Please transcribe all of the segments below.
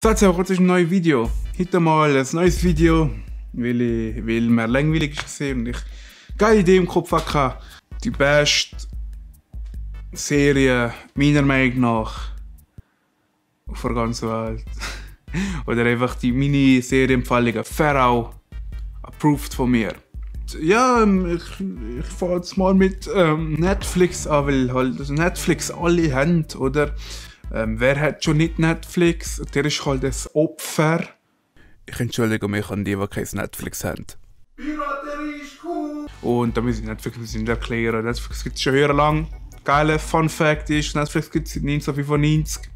So, jetzt auch kurz ein neues Video. Heute mal ein neues Video, weil mir langweilig war und ich geile Idee im Kopf hatte. Die beste Serie meiner Meinung nach auf der ganzen Welt. Oder einfach die Mini-Serienempfehlungen. Pharaoh, approved von mir. Ja, ich fange jetzt mal mit Netflix an, weil halt Netflix alle haben, oder? Wer hat schon nicht Netflix? Der ist halt das Opfer. Ich entschuldige mich an die kein Netflix haben. Piraterie ist cool! Und da muss ich Netflix erklären. Netflix gibt es schon sehr lang. Geiler Fun Fact ist, Netflix gibt es seit 1995.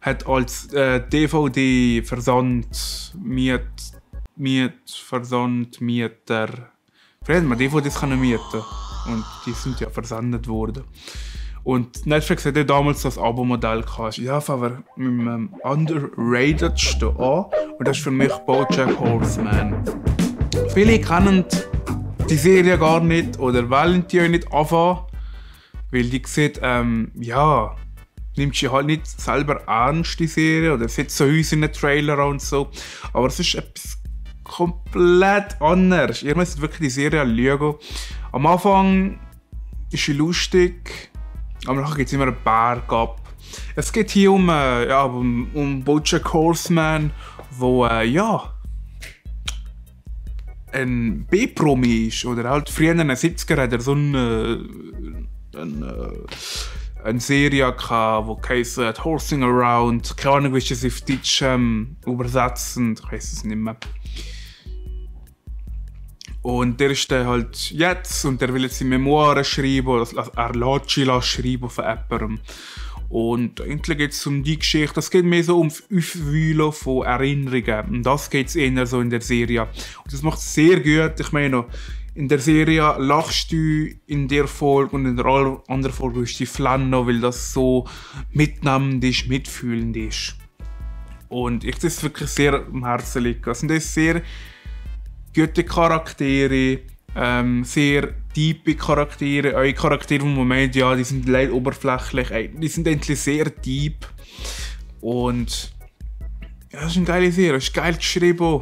Hat als DVD Versand, Mieter. Früher hat man DVDs mieten und die sind ja versendet worden. Und Netflix hatte damals das Abo-Modell gehabt. Ja, aber mit dem underratedsten an. Und das ist für mich BoJack Horseman. Viele kennen die Serie gar nicht oder wollen die auch nicht anfangen. Weil die sieht, ja, nimmt sie halt nicht selber ernst, die Serie. Oder sieht so aus in den Trailer und so. Aber es ist etwas komplett anders. Ihr müsst wirklich die Serie schauen. Am Anfang ist sie lustig. Aber nachher geht es immer einen Berg ab. Es geht hier um BoJack Horseman, wo ja ein B-Promi ist. Oder halt früher in den 70er hat er so eine Serie gehabt, die heisst Horsing Around. Keine Ahnung, wie ich es auf Deutsch übersetzen. Ich weiß es nicht mehr. Und der ist dann halt jetzt und der will jetzt seine Memoiren schreiben, also er lässt sie schreiben von jemandem. Und eigentlich geht es um die Geschichte, es geht mehr so um das Aufwühlen von Erinnerungen. Und das geht es eher so in der Serie. Und das macht es sehr gut. Ich meine, in der Serie lachst du in der Folge und in der anderen Folge bist du flanno, weil das so mitnehmend ist, mitfühlend ist. Und ich das wirklich sehr am Herzen liegt. Also das ist sehr gute Charaktere, sehr tiefe Charaktere, eure Charaktere im Moment, ja, die sind leider oberflächlich, die sind endlich sehr deep. Und ja, das ist eine geile Serie, das ist geil geschrieben.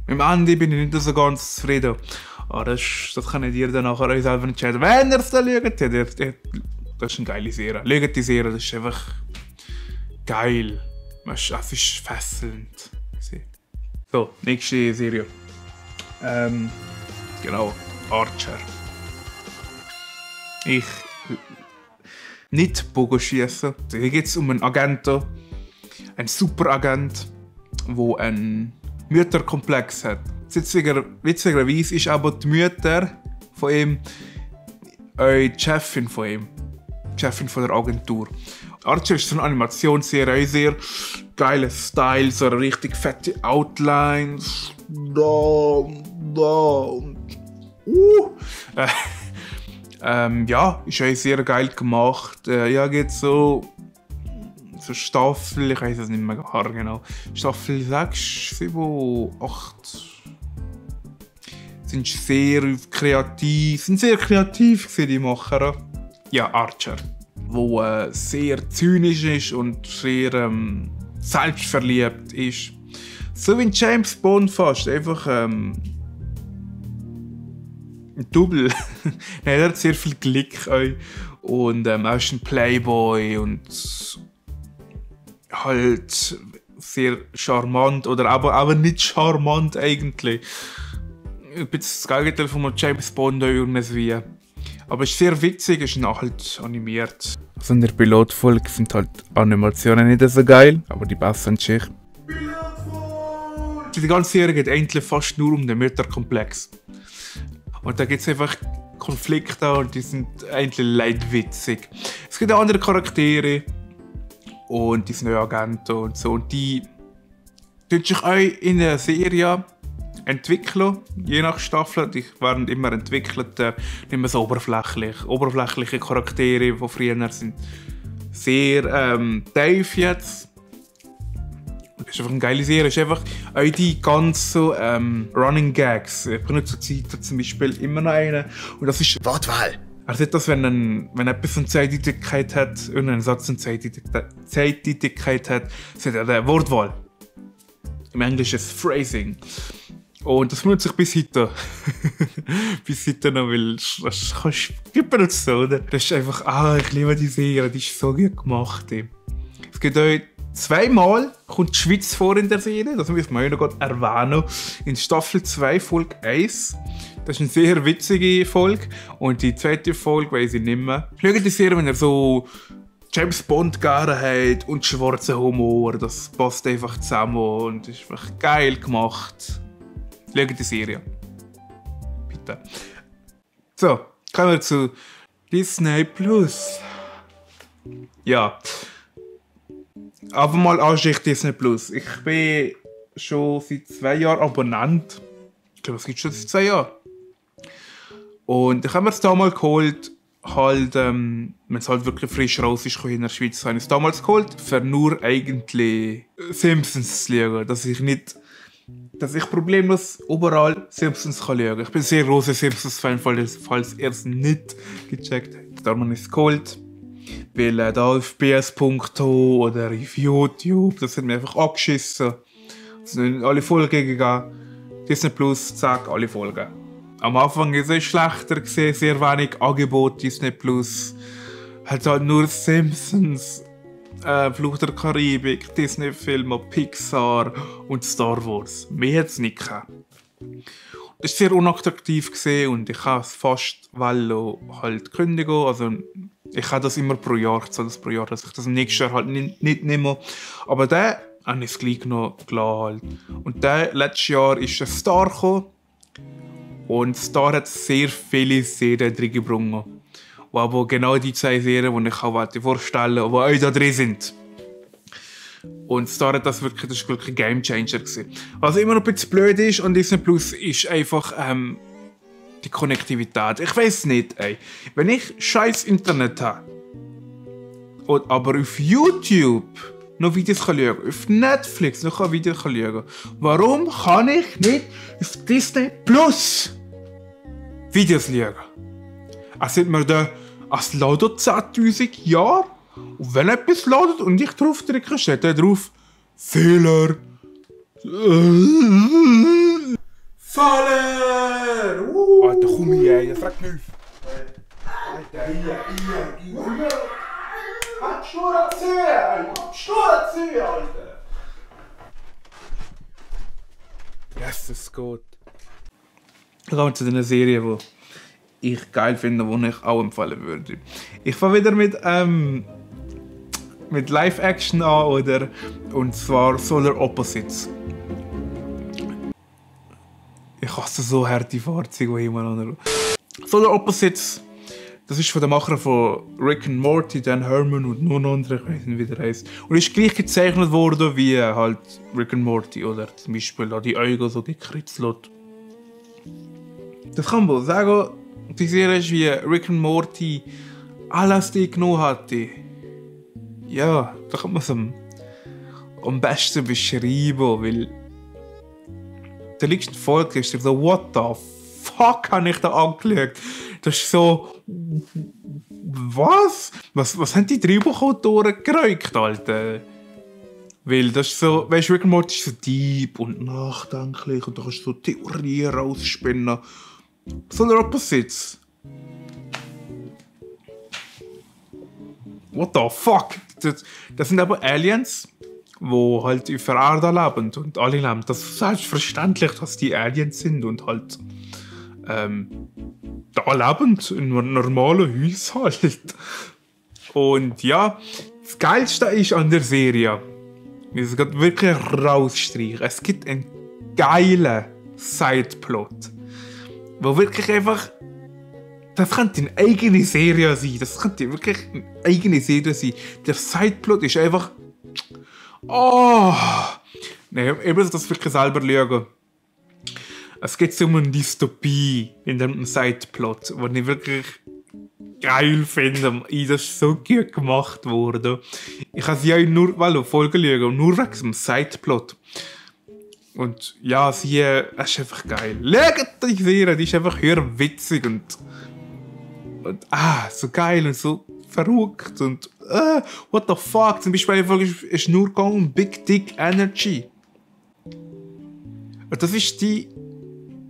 Im Ende bin ich nicht so ganz zufrieden. Aber das könnt ihr dann nachher euch selber entscheiden. Wenn ihr es dann schaut, das ist eine geile Serie. Schaut die Serie, das ist einfach geil. Es ist fesselnd. So, nächste Serie. Genau, Archer. Nicht Bogenschießen. Hier geht es um einen Agenten, einen Superagent, der einen Mütterkomplex hat. Witzigerweise ist aber die Mutter von ihm die Chefin von ihm. Die Chefin von der Agentur. Archer ist so eine Animationsserie, sehr geiler Style, so eine richtig fette Outlines. Ja, ist auch sehr geil gemacht. Ja, geht so Staffel, ich weiß es nicht mehr genau. Staffel 6, 7, 8. Sind sehr kreativ die Macher. Ja, Archer. Wo sehr zynisch ist und sehr selbstverliebt ist. So wie James Bond fast, einfach ein Double. Er hat sehr viel Glück und er ist ein Playboy und halt sehr charmant oder aber nicht charmant eigentlich. Ein bisschen das Gegenteil von James Bond irgendwie. Aber es ist sehr witzig, ist halt animiert. Also in der Pilotfolge sind halt Animationen nicht so geil, aber die besseren Schicht. Die ganze Serie geht eigentlich fast nur um den Mütterkomplex. Und da gibt es einfach Konflikte und die sind eigentlich leidwitzig. Es gibt auch andere Charaktere und die sind neue Agenten und so. Und die tun sich auch in der Serie entwickeln, je nach Staffel. Die werden immer entwickelt, nicht mehr so oberflächlich. Oberflächliche Charaktere von früher sind sehr tief jetzt. Es ist einfach eine geile Serie. Es ist einfach auch die ganzen Running Gags. Ich benutze zur Zeit zum Beispiel immer noch einen. Und das ist Wortwahl. Er sagt das, wenn etwas eine Zweideutigkeit hat, irgendein Satz eine Zweideutigkeit hat, sagt er eine Wortwahl. Im Englischen ist es Phrasing. Und das benutze ich bis heute. Bis heute noch, weil das kannst du benutzen, oder? Das ist einfach, ich liebe die Serie, die ist so gut gemacht. Es gibt auch zweimal kommt die Schweiz vor in der Serie, das müssen wir noch gerade erwähnen. In Staffel 2, Folge 1. Das ist eine sehr witzige Folge. Und die zweite Folge weiss ich nicht mehr. Schaut die Serie, wenn ihr so James Bond gerne habt und schwarzen Humor. Das passt einfach zusammen und ist einfach geil gemacht. Schaut die Serie. Bitte. So, kommen wir zu Disney Plus. Ja. Aber mal Ansicht Disney Plus. Ich bin schon seit 2 Jahren Abonnent. Ich glaube, es gibt schon seit 2 Jahren. Und ich habe mir es damals geholt, halt, wenn es halt wirklich frisch raus ist in der Schweiz, habe ich es damals geholt, für nur eigentlich Simpsons zu schauen. Dass ich problemlos überall Simpsons kann schauen. Ich bin ein sehr großer Simpsons-Fan, falls ihr es nicht gecheckt habt. Darum habe ich es geholt. Weil da auf bs.to oder auf YouTube, das hat mir einfach abgeschissen. Es sind alle Folgen gegangen. Disney Plus, zack, alle Folgen. Am Anfang war es schlechter, sehr wenig Angebot Disney Plus. Hat halt nur Simpsons, Fluch der Karibik, Disney-Filme, Pixar und Star Wars. Mehr hat es nicht gehabt. Das war sehr unattraktiv und ich habe es fast halt kündigen. Also ich habe das immer pro Jahr, dass ich das im nächsten Jahr halt nicht nehme. Aber der habe ich es gleich noch gelassen. Und der letztes Jahr ist ein Star gekommen. Und Star hat sehr viele Serien drin gebracht. Aber genau die 2 Serien, die ich auch vorstellen wollte, die euch da drin sind. Und Star hat das war wirklich ein Gamechanger gewesen. Was immer noch ein bisschen blöd ist an Disney Plus, ist einfach die Konnektivität. Ich weiß nicht, ey. Wenn ich scheiß Internet habe, aber auf YouTube noch Videos schauen kann, auf Netflix noch Videos schauen kann, warum kann ich nicht auf Disney Plus Videos schauen? Es sind mir da, es ladet 10.000 Jahre. Und wenn etwas ladet und ich drauf drücke, steht da drauf Fehler. Fehler! Alter, komm hier, ey, das fragt mich. Alter, hier. Halt Schnur zu, Alter. Yes, es geht. Kommen wir zu einer Serie, die ich geil finde, die ich auch empfehlen würde. Ich fange wieder mit Live-Action an, oder? Und zwar Solar Opposites. Ich hasse so harte Fahrzeuge, die immer Solar Opposites, das ist von den Machern von Rick and Morty, Dan Harmon und noch ein anderer, ich weiß nicht, wie der heißt. Und ist gleich gezeichnet worden wie halt Rick and Morty, oder? Zum Beispiel die Augen so gekritzelt. Das kann man sagen, die Serie ist wie Rick and Morty LSD genommen hatte. Ja, da kann man es am besten beschreiben, weil der letzten Folge ist so, what the fuck habe ich da angeschaut? Das ist so, was? Was haben die Drehbuchautoren geräugt, Alter? Weil das ist so, weißt du, Rick and Morty ist so deep und nachdenklich und da kannst du so Theorien rausspinnen. Solar Opposites. What the fuck? Das sind aber Aliens, die halt auf der Erde leben und alle leben. Das ist selbstverständlich, dass die Aliens sind und halt da leben, in einem normalen Haushalt. Und ja, das Geilste ist an der Serie, ich will wirklich rausstreichen, es gibt einen geilen Sideplot, wo wirklich einfach, das könnte eine eigene Serie sein. Das könnte wirklich eine eigene Serie sein. Der Sideplot ist einfach, nein, ich muss das wirklich selber schauen. Es geht um eine Dystopie in dem Sideplot, den ich wirklich geil finde. Das ist so gut gemacht worden. Ich habe sie ja nur Folgen schauen, nur wegen dem Sideplot. Und ja, es ist einfach geil. Schaut die Serie, die ist einfach höher witzig und Und so geil und so verrückt und what the fuck. Zum Beispiel einfach ist nur gegangen um Big Dick Energy. Und das ist die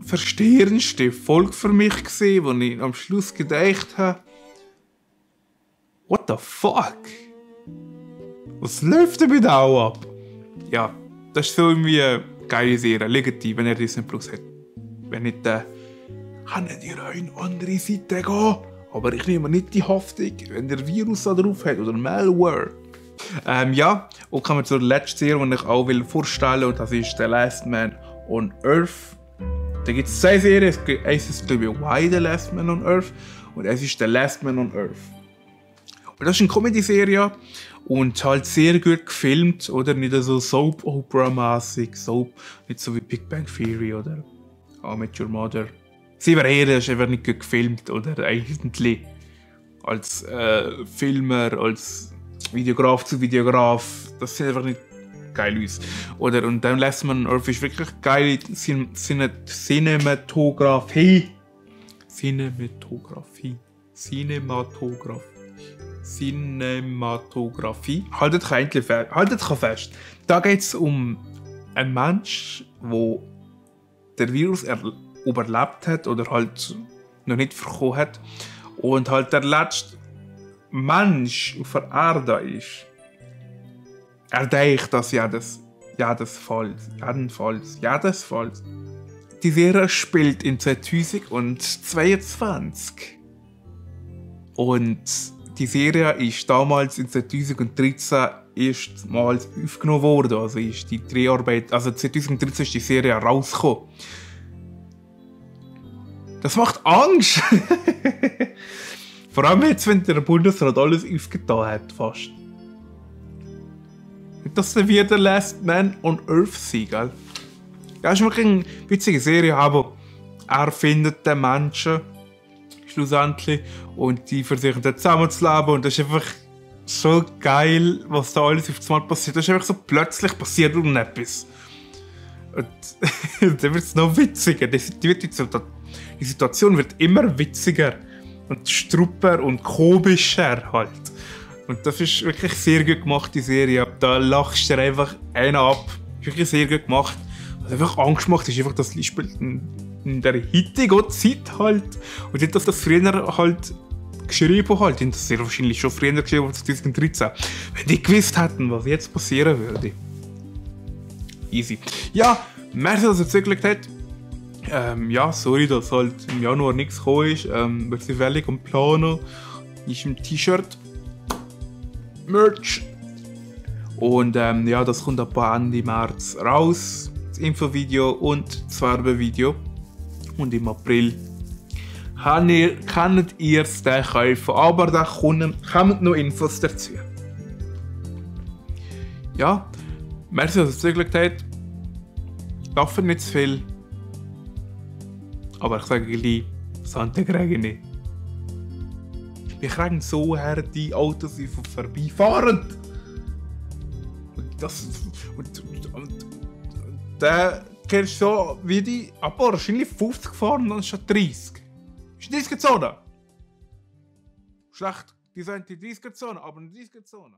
verstörendste Folge für mich gesehen, wo ich am Schluss gedacht habe, what the fuck? Was läuft damit auch ab? Ja, das ist so irgendwie eine geile Serie. Legitim, wenn er Disney Plus hat. Wenn nicht, kann ihr eine andere Seite gehen. Aber ich nehme nicht die Haftung, wenn der Virus da drauf hat oder Malware. Ja, und kommen wir zur letzten Serie, die ich auch vorstellen will. Und das ist The Last Man on Earth. Da gibt es 2 Serien. Eins ist, glaube ich, Why the Last Man on Earth. Und es ist The Last Man on Earth. Und das ist eine Comedy-Serie. Und halt sehr gut gefilmt, oder? Nicht so Soap-Opera-mäßig. Soap, nicht so wie Big Bang Theory oder How I Met Your Mother. Sie war eher, ist einfach nicht gut gefilmt, oder? Eigentlich als Filmer, als Videograf zu Videograf. Das sieht einfach nicht geil aus. Oder? Und dann lässt man Earth ist wirklich geile Cinematografie. Haltet fest. Da geht es um einen Mensch, der den Virus überlebt hat oder halt noch nicht verkommen hat. Und halt der letzte Mensch auf der Erde ist. Er denkt, dass jedenfalls. Die Serie spielt in 2022. Und die Serie ist damals in 2013 erstmals aufgenommen worden. Also ist die Dreharbeit, also 2013 ist die Serie rausgekommen. Das macht Angst! Vor allem jetzt, wenn der Bundesrat alles aufgetan hat, fast. Dass er wieder Last Man on Earth sein, gell? Ja, ist wirklich eine witzige Serie, aber er findet den Menschen schlussendlich und die versuchen dann zusammenzuleben und das ist einfach so geil, was da alles auf einmal passiert. Das ist einfach so plötzlich passiert irgendetwas. Und dann wird es noch witziger. Die Situation wird immer witziger und strupper und komischer halt. Und das ist wirklich sehr gut gemacht, die Serie. Da lachst du einfach einen ab. Ist wirklich sehr gut gemacht. Was einfach Angst macht, ist einfach, dass die spielt in der heutigen Zeit halt. Und nicht, dass das früher halt geschrieben halt. Das ist sehr wahrscheinlich schon früher geschrieben als 2013. Wenn die gewusst hätten, was jetzt passieren würde. Easy. Ja, merci, dass ihr zugelegt habt. Ja, sorry, dass halt im Januar nichts gekommen ist. Wir sind völlig am Planen. Ist im T-Shirt. Merch. Und ja, das kommt ab Ende März raus. Das Infovideo und das Werbevideo. Und im April könnt ihr es dann kaufen. Aber da kommen noch Infos dazu. Ja, merci, dass ihr zugelegt habt. Laufen nicht zu viel. Aber ich sage gleich, Santa kriege ich nicht. Wir kriegen so her die Autos, die vorbeifahren. Und der kennst du so wie die, aber wahrscheinlich 50 gefahren, dann schon 30. Ist 30er Zone? Schlecht, die sind die 30er Zone, aber eine 30er Zone.